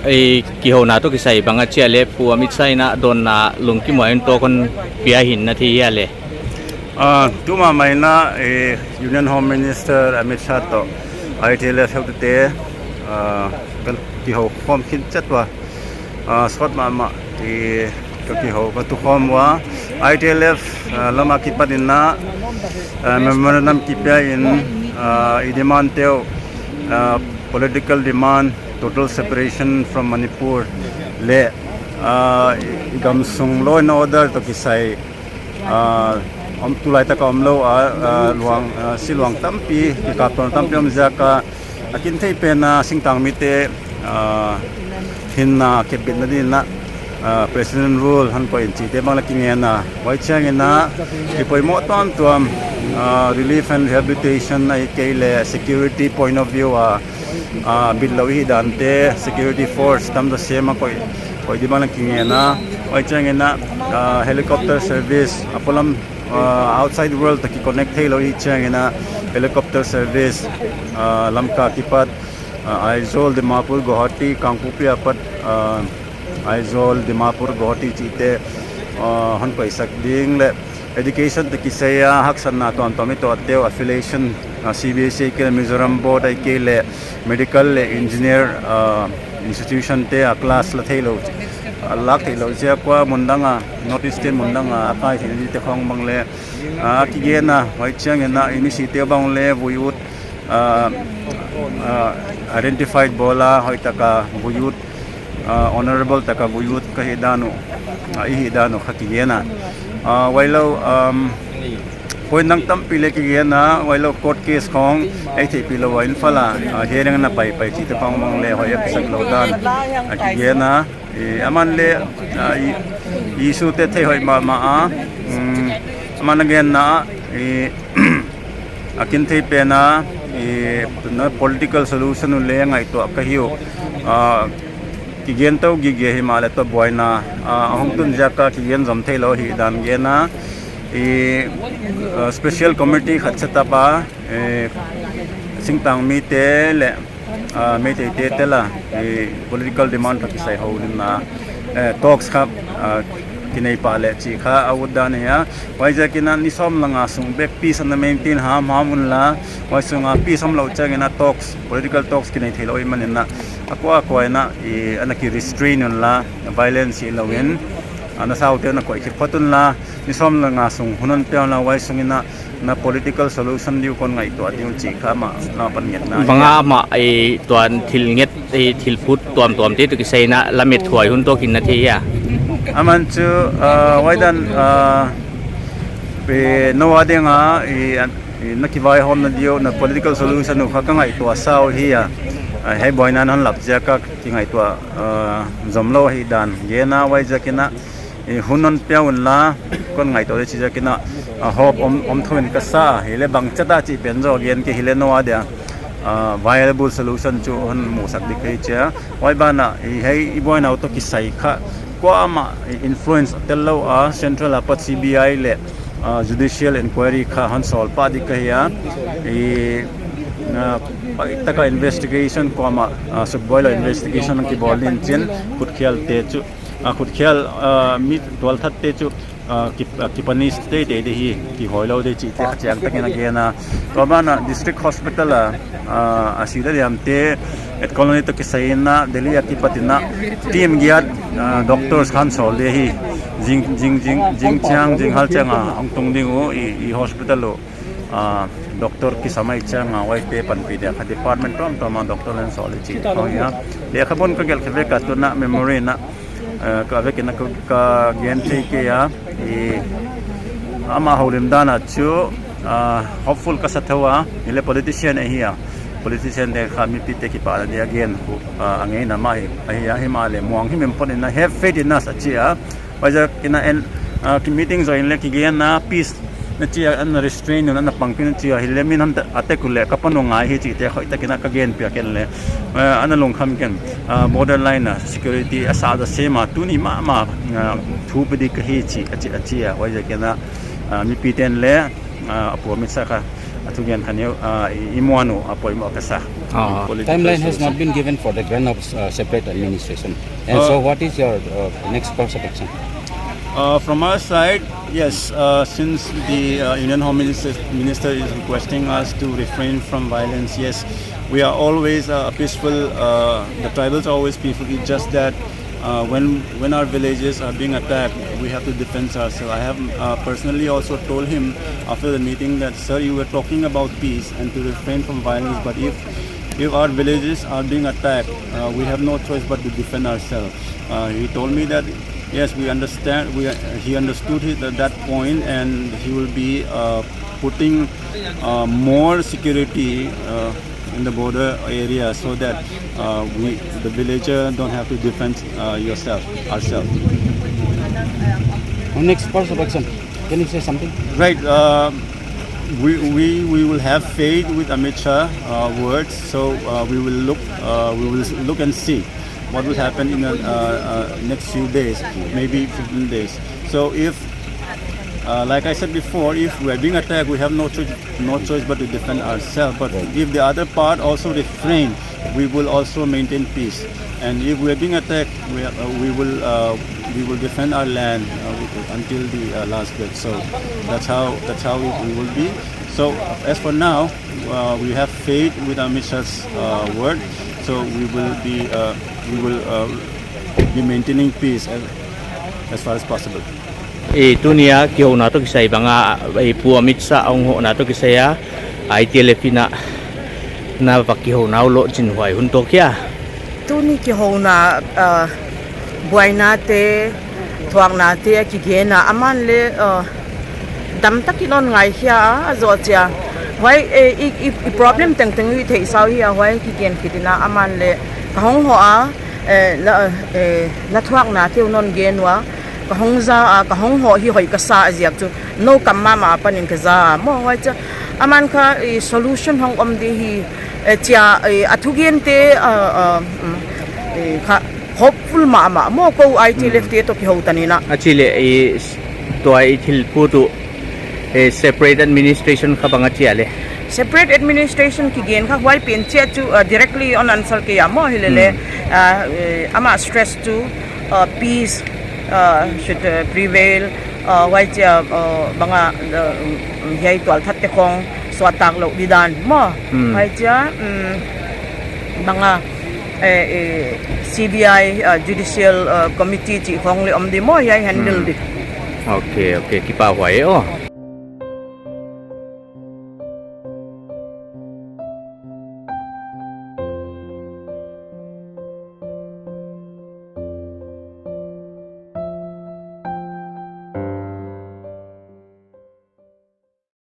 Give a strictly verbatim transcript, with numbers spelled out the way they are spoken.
Ei, kihouna toh kisai bang a chi a leh Pu Amit Shah in a dawnna lungkimhuai in tawk hon pia hi'n na thei hia leh? Ah, tuma mai in a, eh, Union Home Minister Amit Shah toh I T L F heutute, ah, ka kihou khawm khin chet ua, ah, sawt mahmah, eh, ka kihou, ka tu khawm ua, I T L F, ah, lam a kipat in a, ah, memorandum kipia in, ah, i demand te uh, ah, political demand, total separation from Manipur leh, ah, i gamsung law and order toh kisai, ah, om, tulai tak a omlou a, ah, luang, ah, siluang tampi, kikaptuahna tampi om ziak a, a kintheipen a singtangmite, ah, hinna kepbitna ding in a, ah, President Rule hon koih in chihte bang leng kingen a. Huai chiang in a, kipoimoh tuamtuam, ah, relief and rehabilitation ahihkeileh security point of view a, ah, bitlou i hih dante, security force tamzaw sem a koih, koih ding bang leng kingen a. Huai chiang in a, ah, helicopter service, a polam, ah, outside world toh kiconnect theilou i hih chiang in a, helicopter service, ah, Lamka kipat, ah, Aizawl, Dimapur, Guwahati, Kangpokpi apat, ah, Aizawl, Dimapur, Guwahati chihte, ah, hon koihsak ding leh education toh kisai a haksatna tuamtuam i tuahte uh affiliation, ah, C B S E ahihkeileh Mizoram Board ahihkeileh medical leh engineer, ah, institution te a class la theilou, ah, lak theilou ziak ua mundang a, North East te mundang a, a kai theihna dingte khong bang leng, ah, kigen a, huai chiang in a, i misite bang leng vui ut, ah, ah, identified bawl a, hoihtak a vui ut, ah, honorable tak a vui ut ka hih dan uh, ah, i hih dan uh kha kigen a. Ah, huailou, um, point dang tampi leng kigen a, huailou court case khong, ei theihpih lou a Imphal a, ah, hearing a na paipai chihte khong bang leng hoih a pisak lou dan, ah, kigen a. Eh, aman leng, ah, i, i issue te thei hoih mahmah a, um, aman a genna, eh, a kintheipen a, eh, tuna political solution uh leng ngaihtuah ka hi uh. Ah, kigen tou gige himahleh tua buaina, ah, a hong tun ziak a kigen zom theilou hi dan gen a, eh, ah, special committee khat set up a, eh, singtangmite leh, ah, Meiteite tel a, eh, political demand toh kisai houlimna, eh, talks kha, ah, kinei pah leh chih kha a ut dan ahi a. Huaiziak in a ni sawm leh nga sung bek peace ana maintain hamham unla, huai sung a peace omlou chiang in a talks, political talks kinei theilou i hih man in a, a kuakua in a, eh, ana ki restrain unla, violence hilou in, ana saute ana koih khit phot unla, ni sawm leh nga sung hun hon pia unla, huai sung in a, na political solution ding uh kon ngaihtuah ding uh chih kha amah, amah pan ngetna. Bang a amah, eh, tuan thil nget, eh, thil phut tuamtuamte toh kisai in a lamet thuai hun tawk hi'n na thei hia? Aman chu, ah, huai dan, ah, eh, nou a ding a, eh, an, eh, na kivaihawmna ding uh, na political solution uh kha ka ngaihtuah sa uh hi a. Ah, hiai buaina hon lap ziak a kingaihtuah, ah, zomlou hi dan gen a, huaiziak in a, eh, hun hon pia unla, kon ngaihtuah ding chih ziak in a, ah, hope om, om thou in ka sa, hileh bangchiat a chih pen zaw gen kei hileh nou a dia, ah, viable solution chu hon musak ding ka hi chia. Huai ban ah, eh, hiai i buaina uh toh kisai kha, kuamah, eh, influence tel lou a, central apat C B I leh, ah, judicial inquiry kha hon sawl pah ding ka hi a, eh, ah, taka investigation kuamah, ah, sukbuai lou investigation kibawl ding chin, khutkhial te chu, ah, khutkhial, ah, mi tualthat te chu, ah, ki, ah, ki punish teitei ding hi, kihawi lou ding chihte kha chiang takin a gen a. Tua ban ah district hospital a, ah, a sida diamte, et colony toh kisai in a, Delhi a kipat in a, team giat, ah, doctors kha hon sawl ding hi, zing, zing, zing, zing chiang, zing hal chiang a hong tung ding uh, i, i hospital uh, ah, doctor kisam ahih chiang a, huaite panpih dia kha department tuamtuam a doctor hon sawl ding chih khong hi a. Lehkhabu in ka gelh khe vek a tuna memory in a, eh, ka vek in a ka, ka gen thei kei a, i, amah houlim dan a chu, ah, hopeful ka sa thou a, hileh politician ahi a. Politician te kha mipite kipahna dia gen khu, ah, a ngeina mah hi, ahi a, himahleh muang himhim phot in a, have faith in us a chi a. Huaiziak in a en, ah, ki meeting zoh in leh kigen a, peace na chi a, ana restrain un, ana pangpih un chi a, hileh min hon ta, attack uleh ka panu ngai hi chihte hoihtak in a ka gen piak ken leh, ah, ana lungkham ken, ah, borderline a security a sa zaw sem a, tuni mahmah, ah, thu pe ding ka hi chi, a chi, a chi a, huaiziak in a, ah, mipite'n leh, ah, a Pu Amit Shah kha, Atu gen kha ni, uh, i, i muan uh, a poimoh ka sa. Ah. Political Timeline has solution. Not been given for the grant of, uh, separate administration. And Uh, so what is your, uh, next course of action? Uh, from our side, yes, uh, since the, uh, Union Home Minister, Minister is requesting us to refrain from violence, yes, we are always, uh, peaceful. Uh, the tribals are always peaceful. It's just that, uh, when, when our villages are being attacked, we have to defend ourselves. I have, uh, personally also told him after the meeting that, "Sir, you were talking about peace and to refrain from violence, but if, if our villages are being attacked, uh, we have no choice but to defend ourselves." Uh, he told me that, yes, we understand, we, he understood his, that, that point, and he will be, uh, putting, uh, more security, uh, in the border area so that, uh, we, the villager don't have to defend, uh, yourself, ourselves. Our next course of action. Can you say something? Right. Uh, we, we, we will have faith with Amit Shah, uh, words. So, uh, we will look, uh, we will look and see what will happen in the, uh, uh, next few days, maybe fifteen days. So if, uh, like I said before, if we are being attacked, we have no choice, no choice but to defend ourselves. But if the other part also refrain, we will also maintain peace. And if we are being attacked, we, uh, we will, uh, we will defend our land, uh, until the, uh, last breath. So that's how, that's how it, we will be. So as for now, uh, we have faith with Amit Shah's, uh, word. So we will be, uh, we will, uh, be maintaining peace as, as far as possible. I tuni a kihouna toh kisai bang a, i Pu Amit Shah hong hohna toh kisai a, I T L F in a na va kihouna uh lohchinhuai hun toh kia. Tuni kihouna, uh, buaina te, thuakna te a kigen a, aman le, uh, damtak in hon ngaikhia a, a zoh chia. Huai, eh, i, i, i problem tengteng i theihsa uh hi a, huai kigen khit in a, aman le ka hong hoh a, eh, na, eh, na thuakna te uh non gen ua, ka hong za a, ka hong hoh hi hoih ka sa a ziak chu, nou kam mahmah apan in ka za a. Maw, huai chia, aman kha, eh, solution hong om di hi, eh, chia, eh, a thugen te, uh, uh, mm, eh, kha hopeful mahmah. Maw, kou I T L F te toh kihou tan in a. A chi le, eh, tua i thil put uh, eh, separate administration kha bang a chia le. Separate administration kigen kha huai pen chia chu, uh, directly hon answer kei a maw, hi le le. Uh, eh, amah stress chu, uh, peace, uh, should, uh, prevail. Uh, huai chia, uh, bang a, uh, um, hiai tualthat te khong suahtak louh di dan maw. Huai chia, um, bang a, eh, eh, C B I, uh, Judicial, uh, Committee chih khong le om di maw, hiai handle di. Okay, okay, kipahhuai e aw.